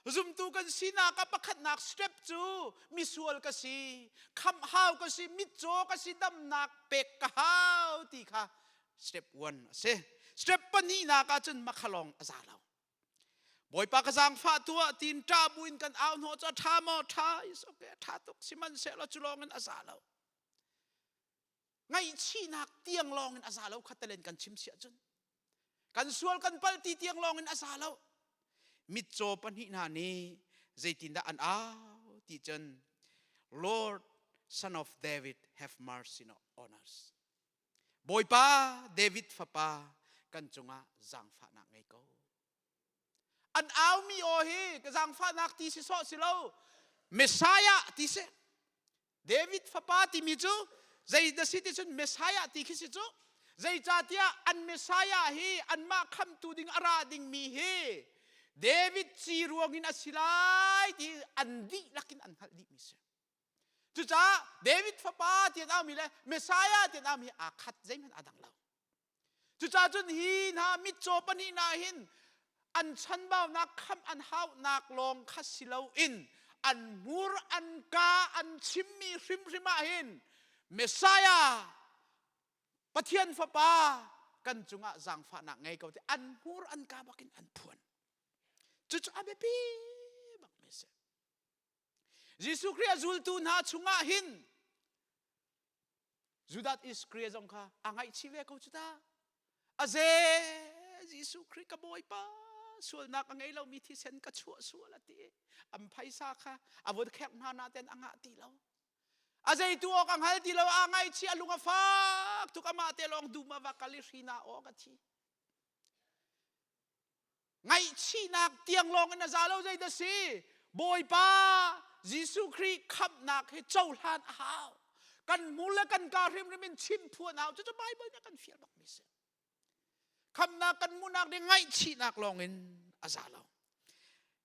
Zumtu kan sinak ah pakhatnak step cu misual ka si, khamh hau ka si, mitcaw ka si, damnak pek ka hau ti kha step one a si. Step pahnihnak ah cun makhalawng a za lo. Bawipa ka zaangfah tuah tiin ṭah buin kan au hnawh cu a ṭha maw? Ṭha is okay, a ṭha tuk. Sihmanhsehlaw cu lawng in a za lo. Ngaihchihnak tiang lawng in a za lo khatalen kan chim siah cun kan sual kan pal ti tiang lawng in a za lo. Mitcaw pahnih hna nih zeitindah an au ti cun, "Lord, Son of David, have mercy on us." Bawipa, David fapa, kan cungah zaangfahnak ngei ko. An aumi aw hi ka zaangfahnak ti si sawh si lo, Messiah ti si. David fapa timi cu zei dah si ti cun Messiah ti khi si cu. Zeicahtiah an Messiah hi, anmah khamtu ding a ra dingmi hi David ci ruangin a si lai ti an dihlak in an hngalh dihmi si. Cucaah David fapa ti an aumi le Messiah ti an aumi aa khat, zeihmanh aa dang lo. Cucaah cun hi hna mitcaw pahnih hna hin an chanbaunak khamh an hauhnak lawng kha si loin an hmur an ka an chimmi hrimhrim ah hin Messiah, Pathian fapa, kan cungah zaangfahnak ngei ko ti an hmur an ka bakin an phuan. Cucu a biapi bak mi a si. Jesuh Khrih a zultu hna chungah hin Judas Iscariot zong kha a ngaihchih ve ko cu ta. A ze Jesuh Khrih ka Bawipa, sualnak a ngei lomi thisen ka chuah sual a ti. An phaisa kha a vun khek hna na ten a ngah ti lo. A zeitu awk a hngal ti lo, a ngaihchih, a lung a fak tuk, amah te lawng dum a va kal i hri na awk a thi. Ngaihchihnak tiang lawng in a za lo. Zei dah si? Bawipa Jesuh Khrih khamhnak hi cohlan a hau. Kan hmur le kan ka hrimhrim in chim phuan hau. Cucu Bible nih a kan fial bakmi si. Khamhnak kan hmuhnak ding ngaihchihnak lawng in a za lo.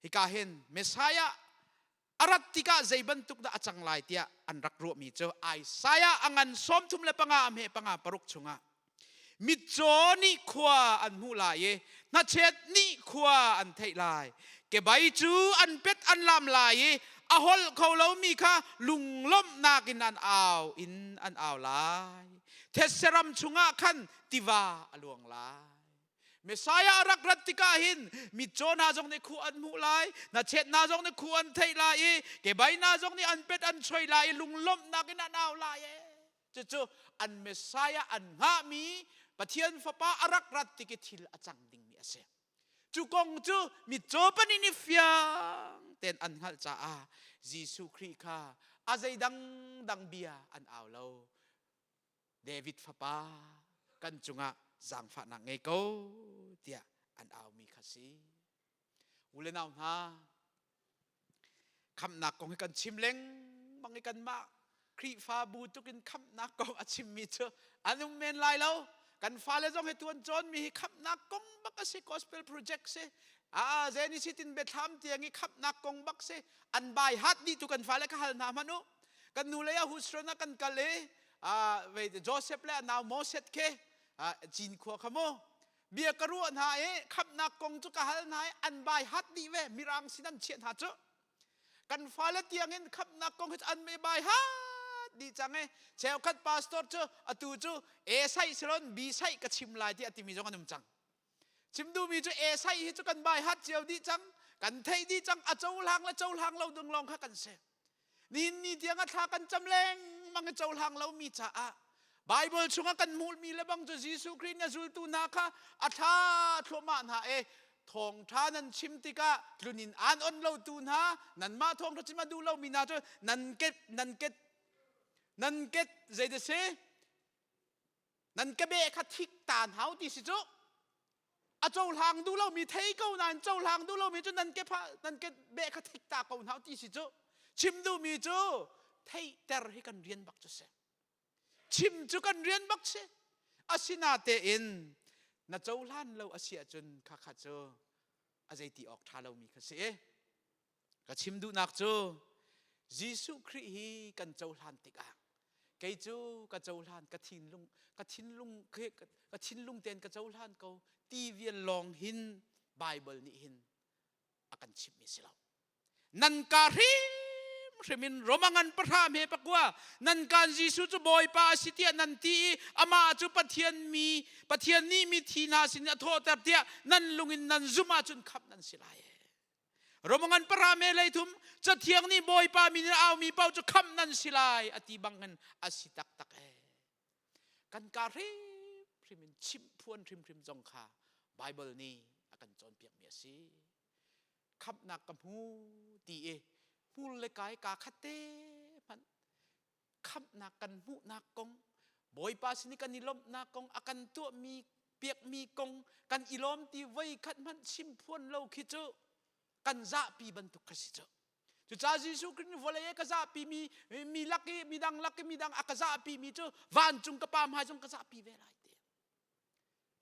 Hika hin Messiah a rat tikah zei bantuk dah a cang lai tiah an rak ruahmi cu Isaiah a ngan 35 a hme panga paruk chungah, mitcaw nih khua an hmuh lai i hnachet nih khua an theih lai, kebai cu an pet an lam lai i a holh kho lomi kha lunglawmhnak in an au in an au lai, thetse ram chungah khan tiva a luang lai. Messiah a rak rat tikah hin mitcaw hna zong nih khu an hmuh lai, hnachet hna zong nih khu an theih lai i kebai hna zong nih an pet an choi lai i lunglawmhnak in an au lai e. Cucu an Messiah an hngahmi Pathian Fapa a rak rat tik i thil a cang dingmi a si. Cu kong cu mitcaw pahnih nih fiang tein an hngalh caah Jesuh Khrih kha a zei dangdang bia an au lo. "David fapa, kan cungah zaangfahnak ngei ko," tiah an aumi kha si. U le nau hna, khamhnak kong hi kan chim lengmang i kanmah Khrihfabu tukin khamhnak kong a chimmi cu an um men lai lo. Kan fale zong hi tuan cawnmi hi khamhnak kong bak a si, gospel project si. Ah, Zenisi tin biathlam tiang i khamhnak kong bak si. An bai hat dih tu kan fale ka hal hna hmanh u. Kan nu lei ah Husron ah kan kal i Joseph le a nau Moses khi Cinkhua kha mu bia ka ruah hna i khamhnak kong cu ka hal hna i an bai hat dih ve. Mirang sin an chiah hna cu. Kan fale tiangin khamhnak kong hi an me bai hat dih cang i cheukhat pastor cu atu cu A sai silon B sai ka chim lai ti a timi zong an um cang. Chim duhmi cu A sai hi cu kan bai hat cio dih cang, kan theih dih cang, a cohlang le cohlang lo ding lawng kha kan si. Nihin ni tiang a thla kan cam lengmang i cohlang lomi caah Bible chungah kan hmuhmi le bang cu Jesuh Khrih nih a zultu hna kha a thla thluahmah hna i thawngṭha nan chim tikah tlunin aan on lotu hna, nanmah thawngṭha chim a duh lomi hna cu nan ket nan ket nan ket zei si nan kebeh kha thik ta hau ti si cu. A cohlang duh lomi thei ko nain cohlang duh lomi cu nan ke nan ke beh kha thik ta ko hna ti si cu. Chim duhmi cu theihter hi kan rian bak cu si, chim cu kan rian bak si. Asinatein na cohlan lo a si ahcun kha kha cu a zeiti awk ṭha lomi kha si. Ka chim duhnak cu Jesuh Khrih hi kan cohlan tikah, kei cu ka cohlan, ka thinlung ka thinlung ka thinlung tein ka cohlan ko ti vial lawng hin Bible nih hin a kan chimhmi si lo. Nan ka hrimhrim in, Roma ngan pahra hme pakua, nan kan Jesuh cu Bawipa a si tiah nan ti i amah cu Pathian mi Pathian nih mithi hna sin a thawhter tiah nan lung in nan zumh ahcun khamh nan si lai. Romangan para me leithum, Cathiang nih Bawipa min in aumi paoh cu khamh nan si lai a ti bang hin a si taktak e. Kan ka hrimhrim in chimh phuan hrimhrim zong kha Bible nih a kan cawnpiakmi a si. Khamhnak ka hmu ti i hmur le kai kaa khat te hmanh khamhnak kan hmuhnak kong Bawipa sin i kan i lawmhnak kong a kan tuahmi piakmi kong kan i lawm ti voi khat hmanh chim phuan lo khi cu kan zahpi bantuk kha si cu. Cucaah Jesuh Khrih nih vawlei ka zahpi mi mi lak i midang lak i midang a ka zahpi mi cu vancung ka Pa hmai zong ka zahpi ve lai ti.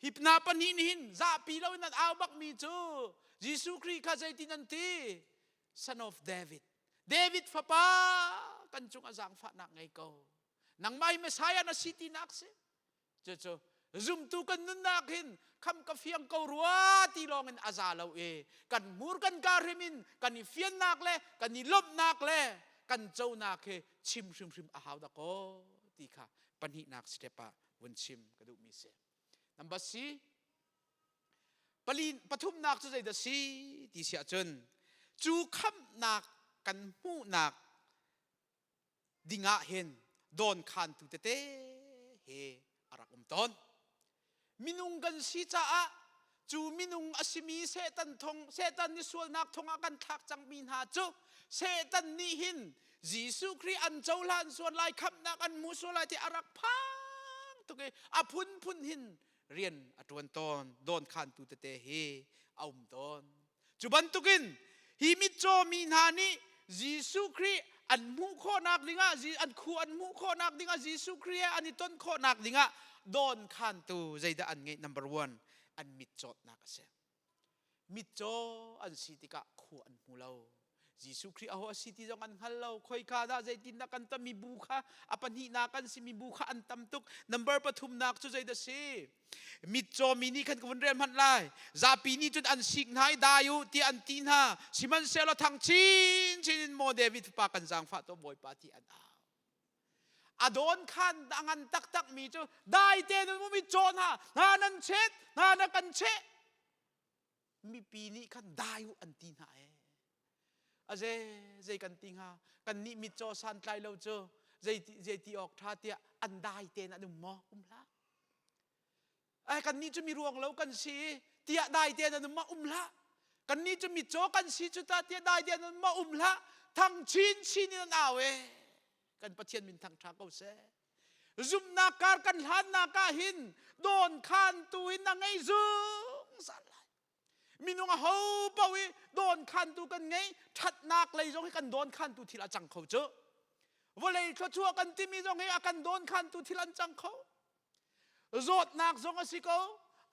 Hi hna pahnih nih hin zahpi lo in an au bak mi cu Jesuh Khrih kha zeitin an ti? Son of David. David fapa kan cung a zaangfahnak ngei ko. Nangmah hi Messiah na si tinak si. Cucu zumtu kan nunnak hin kham ka fiang ko rua ti lawng in a za lo i kan hmur kan ka hrim in kan i fiannak le kan i lawmhnak le kan conak hi chim hrimhrim a hau dakaw ti kha pahnihnak step ah vun chim ka duhmi si. Number C pali pathumnak cu zeidah si ti si ahcun cu khamhnak kan hmuhnak dingah hin dawnkhantu tete he a rak um tawn. Minung kan si caah cu minung a simi Satan thong Satan nih sualnak thongah kan thlak cangmi hna cu Satan nih hin Jesuh Khrih an cohlan sual lai khamhnak an hmu sual lai ti a rak phang tuk i a phunphun hin rian a ṭuan tawn dawnkhantu tete hi a um tawn. Cu bantukin hi mitcaw mi hna nih Jesuh Khrih an hmuh khawhnak dingah an khu an hmuh khawhnak dingah Jesuh Khrih he an i ton khawhnak dingah dawnkhantu zeidah an ngeih number one an mitcawtnak a si. Mitcaw an si tikah khua an hmu lo. Jesuh Khrih aho a si ti zong an hngal lo. Khoika dah zeitindah kan tam mibu kha a pahnihnak an si mibu kha an tam tuk. Number pathumnak cu zeidah si? Mitcaw mi nih khan ka vun rel hmanh lai. Zapi nih cun an sik hna i dai u tiah an ti hna. Sihmanhsehlaw thang chinchin in maw David fapa kan zaangfah tuah Bawipa ti an au. A dawn khan a ngan taktak mi cu dai te nun mu mitcaw hna hna nan chet hna na kan cheh mipi nih khan dai u an ti hna ee aze zei kan ti hnga kan nih mitcaw santlai lo cu zei zei ti awk tha tiah an dai tein an um maw um hlah ai kan nih cu mi ruang lo kan si tiah dai tein an um ma um hlah kan nih cu mitcaw kan si cu ta tiah dai tein an um ma um hlah thang chin chin in an au e kan Pathian min thang tha ko seh Zumhnak kar kan hlannak ah hin dawnkhantu in a ngei zungzal lai. Minung a ho paoh i dawnkhantu kan ngei, ṭhatnak lei zong hi kan dawnkhantu thil a cang kho cu. Vawlei thluachuah kan timi zong hi a kan dawnkhantu thil an cang kho. Zawtnak zong a si ko,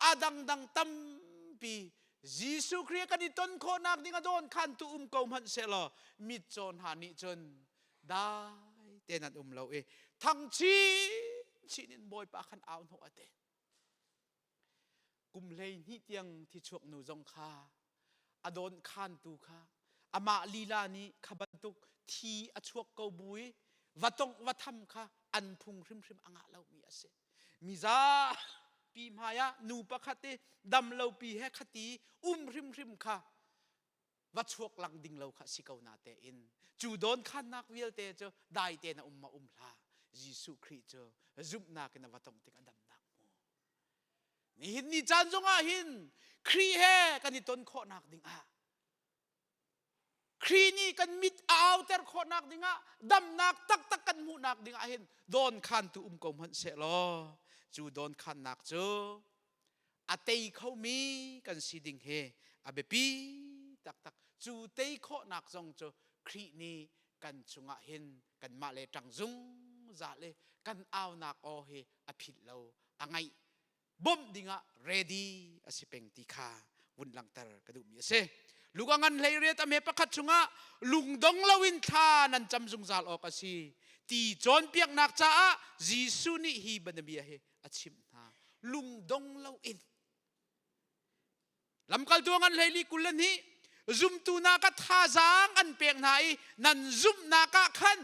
a dangdang tampi Jesuh Khrih kan i ton khawhnak ding a dawnkhantu um ko hmanh sehlaw mitcaw hna nih cun dai tein an um lo i thang chinchin in Bawipa khan au hnawh a ti. Kum 12 tiang thichuak nu zong kha a dawn khantu kha amah lila nih kha bantuk thi a chuak ko bu i va tongh va tham kha an phung hrimhrim a ngah lomi a si. Mizapi hmai ah nu pakhat i dam lopi he khati um hrimhrim kha va chuak lang ding lo kha si ko na tein cu dawn khannak vialte cu dai tein a um ma um hlah Jesuh Khrih cu zumhnak in a va tong tik a damnak mu nihin ni caan zongah hin Khrih he kan i ton khawhnak ding ah Khrih nih kan mit a auter khawhnak dingah damnak taktak kan hmuhnak dingah hin dawn khantu um ko hmanh seh law cu dawn khannak cu a tei khomi kan si ding hi a biapi taktak. Cu tei khawhnak zong cu Khrih nih kan chungah hin kanmah le ṭang zungzal i kan aunak aw hi a philh lo, a ngaih bawmh dingah ready a si peng ti kha vun langhter ka duhmi a si. Luka ngan 18 a me pakhat chungah lungdong loin thla nan cam zungzal awk a si ti cawnpiaknak caah Jesuh nih hi bianabia hi a chimh hna lungdong loin lamkaltu ngan hleili 22 zumtu hna ka thazaang an pek hna i nan zumhnak ah khan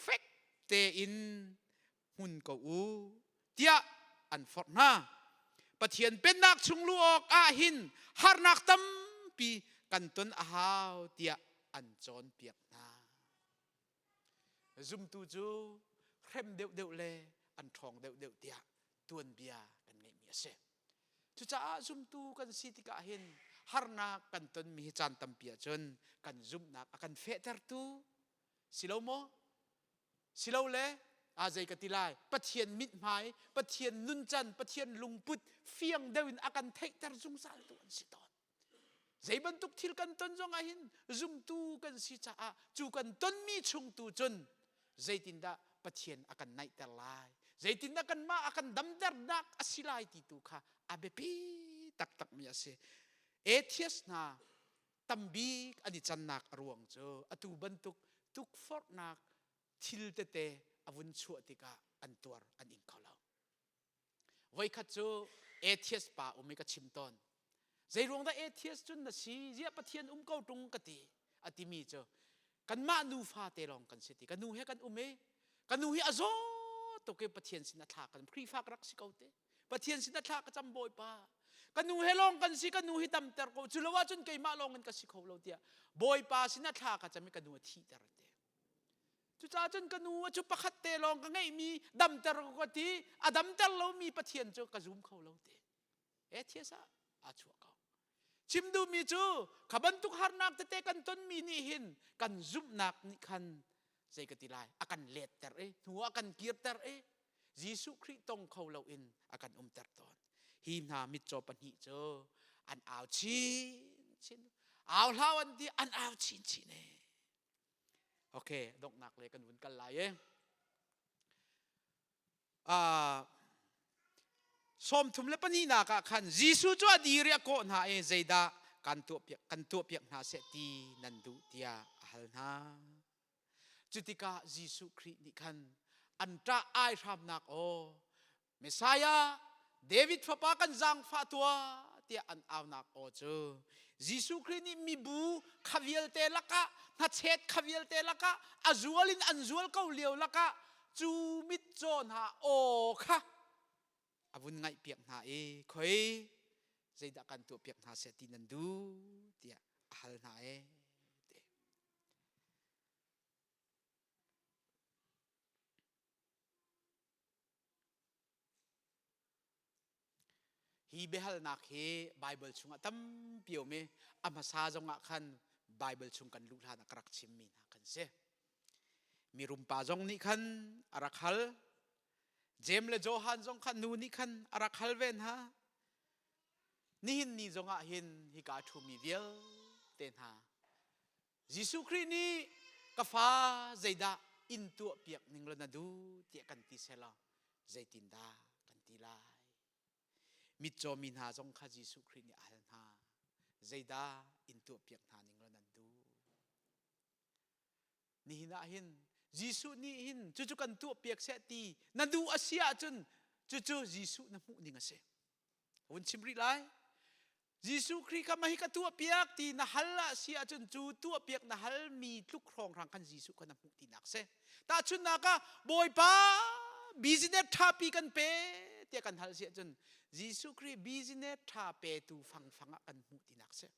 fek tein hmun ko u tiah an forh hna Pathian pennak chung luh awk ah hin harnak tampi kan ton a hau tiah an cawnpiak hna Zumtu cu hrem deuhdeuh le an ṭhawng deuhdeuh tiah tuanbia kan ngeihmi a si. Cucaah zumtu kan si tikah hin harnak kan tonmi hi caan tampi ahcun kan zumhnak a kan fehtertu si lo maw? Si lo le a zei ka ti lai Pathian mithmai, Pathian nuncan, Pathian lungput fiang deuh in a kan theihter zungzaltu an si tawn. Zei bantuk thil kan ton zong ah hin zumtu kan si caah cu kan tonmi chung tu cun zeitindah Pathian a kan naihter lai, zeitindah kanmah a kan damternak a si lai ti tu kha a biapi taktakmi a si. Atheist hna tambik an i cannak a ruang cu atu bantuk tukforhnak thil tete a vun chuah tikah an tuar an ing kho lo. Voikhat cu atheist pa um i ka chim tawn. Zeiruang dah atheist cun na si? Ziah Pathian um ko ṭung ka ti. A timi cu kanmah nufa te lawng kan si ti. Ka nu he kan um i ka nu hi a zaw tuk i Pathian sin a thla kan Khrihfa ka rak si ko te. Pathian sin a thla ka cam Bawipa. Ka nu he lawng kan si, ka nu hi damter ko. Cu lo ahcun keimah lawng in ka si kho lo tiah Bawipa sin a thla ka cam i ka nu a thihter te. Cucaah cun ka nu cu pakhat te lawng ka ngeihmi damter ka ti a damter lomi Pathian cu ka zum kho lo te. Atheist ah aa chuah ko. Chim duhmi cu kha bantuk harnak tete kan tonmi nih hin kan zumhnak nih khan zei ka ti lai a kan letter i hnu ah kan kirter i Jesuh Khrih tong kho loin a kan umter tawn. Hi hna mitcaw pahnih cu an au chinchin au hlau an ti an au chinchin e. Okay, donghnak le kan vun kal lai e. Uh, 32nak ah khan Jesuh cu a dir i a kawh hna i zeidah kan tuahpiak kan tuahpiak hna seh ti nan duh tiah a hal hna. Cutikah Jesuh Khrih nih khan an ṭah aihramnak aw Messiah, David fapa kan zaangfah tuah tiah an aunak aw cu Jesuh Khrih nih mibu kha vialte lakah hnachet kha vialte lakah a zual in an zual ko lio lakah cu mitcaw hna aw kha a vun ngaihpiak hna i khoi zeidah kan tuahpiak hna seh ti nan duh tiah a hal hna ee. Hi biahalnak hi Baibal chungah tampi a um i a hmasa zongah khan Baibal chung kan luh hlan ah ka rak chimmi hna kan si. Mirum pa zong nih khan a rak hal. Jeim le Johan zong khan nu nih khan a rak hal ve hna. Nihin ni zongah hin hika a ṭhumi vialte hna Jesuh Khrih nih ka fa zeidah in tuahpiak ning law na duh tiah kan ti selaw zeitindah kan ti lai? Mitcaw mi hna zong kha Jesuh Khrih nih a hal hna. Zeidah in tuahpiak hna ning law nan duh? Nihin ah hin Jesuh nih hin cucu kan tuahpiak seh ti na duh a si ahcun cucu Jesuh na hmuh ning a si. Hun chim rih lai. Jesuh Khrih kha mah hi ka tuahpiak ti na hal ah si ahcun cu tuahpiak na halmi tluk hrawnghrang khan Jesuh kha na hmuh tinak si. Tahchunhnak ah Bawipa business ṭhapi kan pe tiah kan hal si ahcun Jesuh Khrih business ṭha petu fangfang ah kan hmuh tinak si.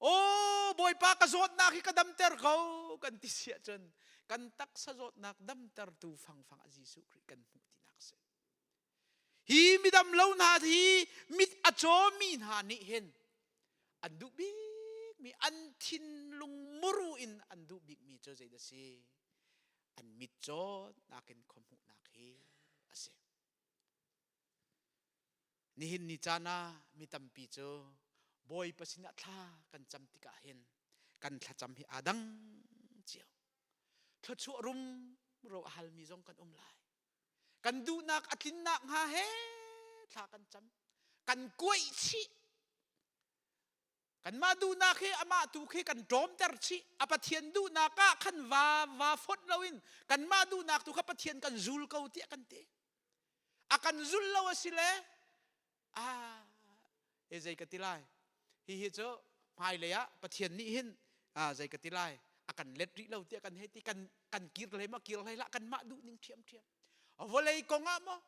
Aw Bawipa ka zawtnak hi ka damter ko kan ti si ahcun kan taksa zawtnak damtertu fangfang ah Jesuh Khrih kan hmuh tinak si. Hi midam lo hna hi mit a cawmi hna nih hin an duh bikmi an thinlung muru in an duh bikmi cu zeidah si? An mit cawtnak in khuahmuhnak hi a si. Nihin ni caan ah mi tampi cu Bawipa sinah thla kan cam tikah hin kan thlacam hi aa dang cio. Thluachuah rumro a halmi zong kan um lai. Kan duhnak a tlinnak hnga he thla kan cam. Kan kuaih chih. Kanmah duhnak hi amah tu khi kan ṭawmter chih. A Pathian duhnak ah khan va va fonh loin kanmah duhnak tu kha Pathian kan zul ko tiah kan ti. A kan zul lo a si le ah he zei ka ti lai. Hihi cu hmailei ah Pathian nih hin ah zei ka ti lai a kan let rih lo tiah kan hei ti kan kan kir hlei ma kir hlei hlah kanmah duh ning ṭhiamṭhiam. Vawlei kong ah maw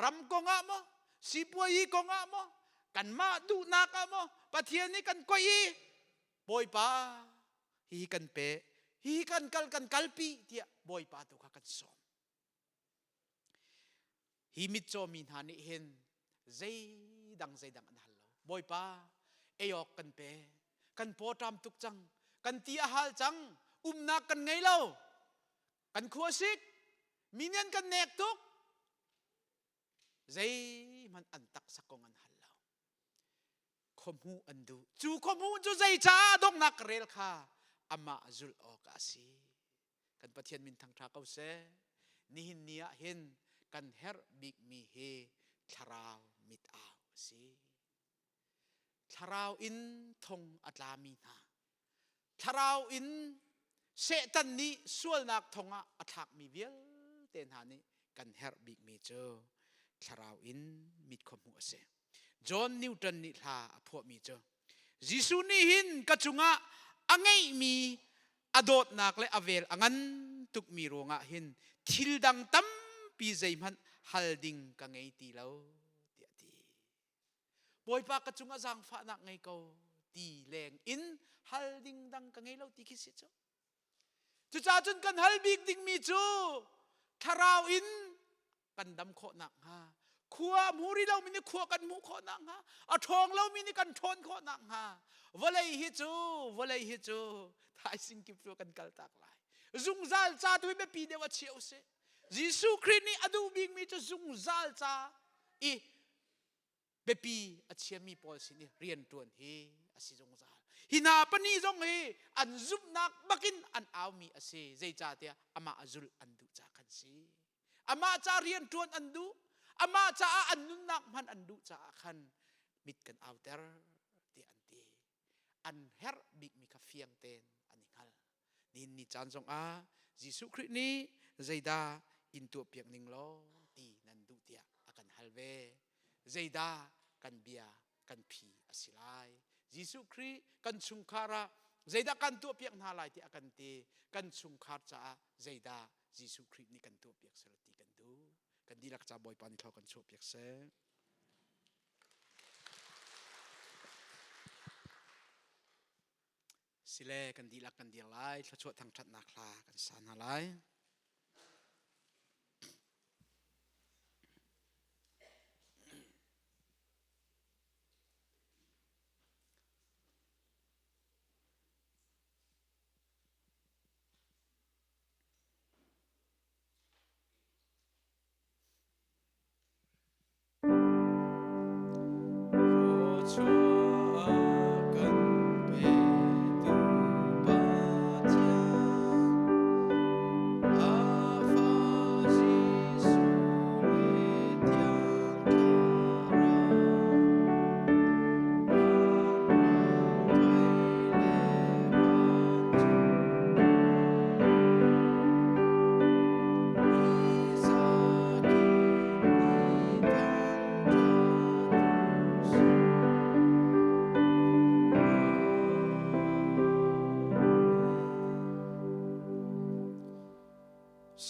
ram kong ah maw sipuayi kong ah maw kanmah duhnak ah maw Pathian nih kan koih i Bawipa hihi kan pe hihi kan kal kan kalpi tiah Bawipa tu kha kan sawm. Hi mitcaw mi hna nih hin zeidang zeidang an hal lo. Bawipa, ei awk kan pe. Kan paw ṭam tuk cang. Kan ti a hal cang. Umnak kan ngei lo. Kan khua sik. Mi nih an kan nek tuk. Zeihmanh an taksa kong an hal lo. Khuahmuh an duh. Cu khuahmuh cu zeicah donghnak ka rel kha amah zulh awk a si. Kan Pathian min thangṭha ko seh. Nihin ni ah hin kan herh bikmi hi thlarau mit au a si. Thlarau in thong a tlami hna, thlarau in Satan nih sualnak thong ah a thlakmi vialte hna nih kan herh bikmi cu thlarau in mit khua hmuh a si. John Newton nih hla a phuahmi cu Jesuh nih hin ka cungah a ngeihmi a dawtnak le a vel a ngan tukmi ruangah hin thil dang tampi zeihmanh hal ding ka ngei ti lo tiah a ti. Bawipa ka cungah zaangfahnak ngei ko ti leng in hal ding dang ka ngei lo ti khi si cu. Cucaah cun kan hal bik dingmi cu thlarau in kan dam khawh nakhnga khua a hmu rih lomi nih khua kan hmuh khawh nakhnga a ṭhawng lomi nih kan ṭhawn khawh nakhnga vawlei hi cu vawlei hi cu thaising kip cu kan kal tak lai zungzal ca tu hi biapi deuh a chia usih Jesuh Khrih nih a duh bikmi cu zungzal ca i biapi a chiami pawl sin i rianṭuan hi a si zungzal. Hi hna pahnih zong hi an zumhnak bakin an aumi a si. Zeicahtiah amah a zulh an duh ca khan si. Amah ca rianṭuan an duh, amah caah an nunnak hman an duh caah khan mit kan auter tiah an ti. An herh bikmi kha fiang tein an i hngal. Nihin ni caan zongah Jesuh Khrih nih zeidah in tuahpiak ning law ti nan duh tiah a kan hal ve. Zeidah kan bia kan phi a si lai. Jesuh Khrih kan chungkhar ah zeidah kan tuahpiak hna lai tiah a kan ti. Kan chungkhar caah zeidah Jesuh Khrih nih kan tuahpiak seh ti kan duh. Kan dihlak ca Bawipa nih thlaw kan chuahpiak seh. Sile kan dihlak kan dir lai thluachuah thangṭhatnak hla kan sa hna lai.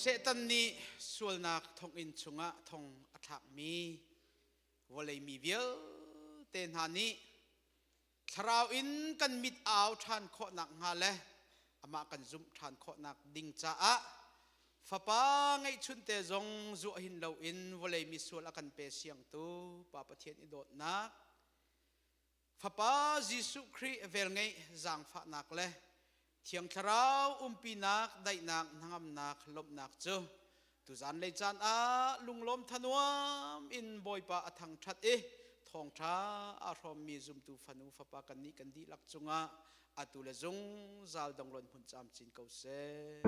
Satan nih sualnak thonginn chungah thong a thlakmi vawlei mi vialte hna nih Thlarau in kan mit au ṭhan khawh nakhnga le amah kan zumh ṭhan khawhnak ding caah Fapa ngeihchunte zong zuah hin loin vawlei misual a kan pe siangtu Pa Pathian i dawtnak, Fapa Jesuh Khrih velngeih zaangfahnak le Thiang Thlarau umpinak, daihnak, hnangamnak, lawmhnak cu tuzan lei caan ah lunglawm thanuam in Bawipa a thangṭhat i thawngṭha aa hrawmmi zumtu fanu fapa kannih kan dihlak cungah atu le zungzal donglawn hmun camcin ko seh.